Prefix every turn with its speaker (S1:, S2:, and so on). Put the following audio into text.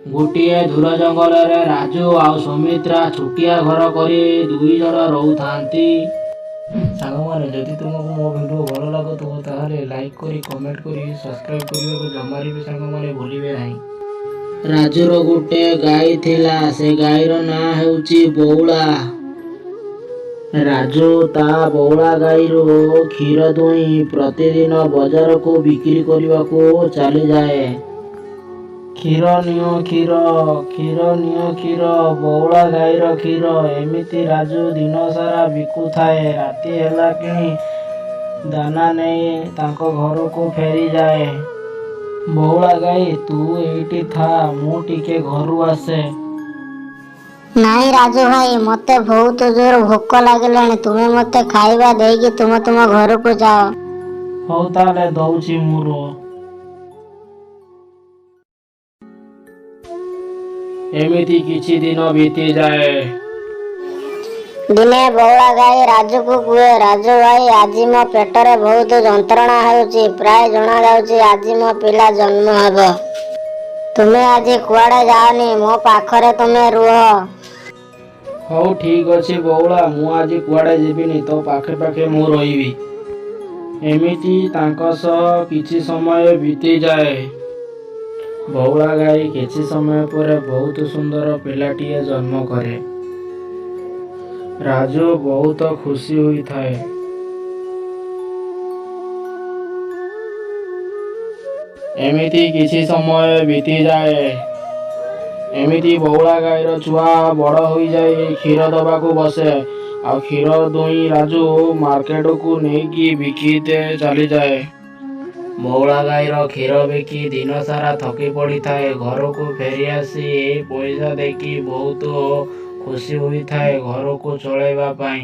S1: ଗୋଟିଏ ଦୂର ଜଙ୍ଗଲରେ ରାଜୁ ଆଉ ସୁମିତ୍ରା ଛୋଟିଆ ଘର କରି 2 ଜଣ ରହୁଥାନ୍ତି। ସାଙ୍ଗମାନେ, ଯଦି ତୁମକୁ ମୋ ଭିଡ଼ିଓ ଭଲ ଲାଗୁଥିବ, ତାହେଲେ ଲାଇକ୍ କରି, କମେଣ୍ଟ କରି, ସବସ୍କ୍ରାଇବ୍ କରିବାକୁ ଜମାରେ ବି ସାଙ୍ଗମାନେ ଭୁଲିବେ ନାହିଁ। ରାଜୁର ଗୋଟେ ଗାଈ ଥିଲା। ସେ ଗାଈର ନାଁ ହେଉଛି ବଉଳା। ରାଜୁ ତା ବଉଳା ଗାଈରୁ କ୍ଷୀର ଦୁହିଁ ପ୍ରତିଦିନ ବଜାରକୁ ବିକ୍ରି କରିବାକୁ ଚାଲିଯାଏ। କ୍ଷୀର ନିଅ କ୍ଷୀର, କ୍ଷୀର ନିଅ କ୍ଷୀର, ବଉଳା ଗାଈର କ୍ଷୀର। ଏମିତି ରାଜୁ ଦିନସାରା ବିକୁଥାଏ। ରାତି ହେଲା କ୍ଷଣି ଦାନା ନେଇ ତାଙ୍କ ଘରକୁ ଫେରିଯାଏ। ବଉଳା ଗାଈ, ତୁ ଏଇଠି ଥା, ମୁଁ ଟିକେ ଘରୁ ଆସେ।
S2: ନାଇଁ ରାଜୁ ଭାଇ, ମତେ ବହୁତ ଜୋର ଭୋକ ଲାଗିଲାଣି। ତୁମେ ମତେ ଖାଇବା ଦେଇକି ତୁମ ତୁମ ଘରକୁ ଯାଅ।
S1: ହଉ, ତାହେଲେ ଦଉଛି ମୁଁ, ରୁହ। ଏମିତି କିଛି ଦିନ ବିତିଯାଏ।
S2: ଦିନେ ବଉଳା ଗାଈ ରାଜୁକୁ କୁହେ, ରାଜୁ ଭାଇ, ଆଜି ମୋ ପେଟରେ ବହୁତ ଯନ୍ତ୍ରଣା ହେଉଛି। ପ୍ରାୟ ଜଣାଯାଉଛି ଆଜି ମୋ ପିଲା ଜନ୍ମ ହେବ। ତୁମେ ଆଜି କୁଆଡ଼େ ଯାଅନି, ମୋ ପାଖରେ ତୁମେ ରୁହ।
S1: ହଉ, ଠିକ ଅଛି ବଉଳା, ମୁଁ ଆଜି କୁଆଡ଼େ ଯିବିନି, ତୋ ପାଖେ ପାଖେ ମୁଁ ରହିବି। ଏମିତି ତାଙ୍କ ସହ କିଛି ସମୟ ବିତିଯାଏ। ବଉଳା ଗାଈ କିଛି ସମୟ ପରେ ବହୁତ ସୁନ୍ଦର ପିଲାଟିଏ ଜନ୍ମ କରେ। ରାଜୁ ବହୁତ ଖୁସି ହୋଇଥାଏ। ଏମିତି କିଛି ସମୟ ବିତିଯାଏ। ଏମିତି ବଉଳା ଗାଈର ଛୁଆ ବଡ଼ ହୋଇଯାଇ କ୍ଷୀର ଦବାକୁ ବସେ। ଆଉ କ୍ଷୀର ଦୁହିଁ ରାଜୁ ମାର୍କେଟକୁ ନେଇକି ବିକିତେ ଚାଲିଯାଏ। ବଉଳା ଗାଈର କ୍ଷୀର ବିକି ଦିନସାରା ଥକି ପଡ଼ିଥାଏ। ଘରକୁ ଫେରି ଆସି ପଇସା ଦେଖି ବହୁତ ଖୁସି ହୋଇଥାଏ ଘରକୁ ଚଳାଇବା ପାଇଁ।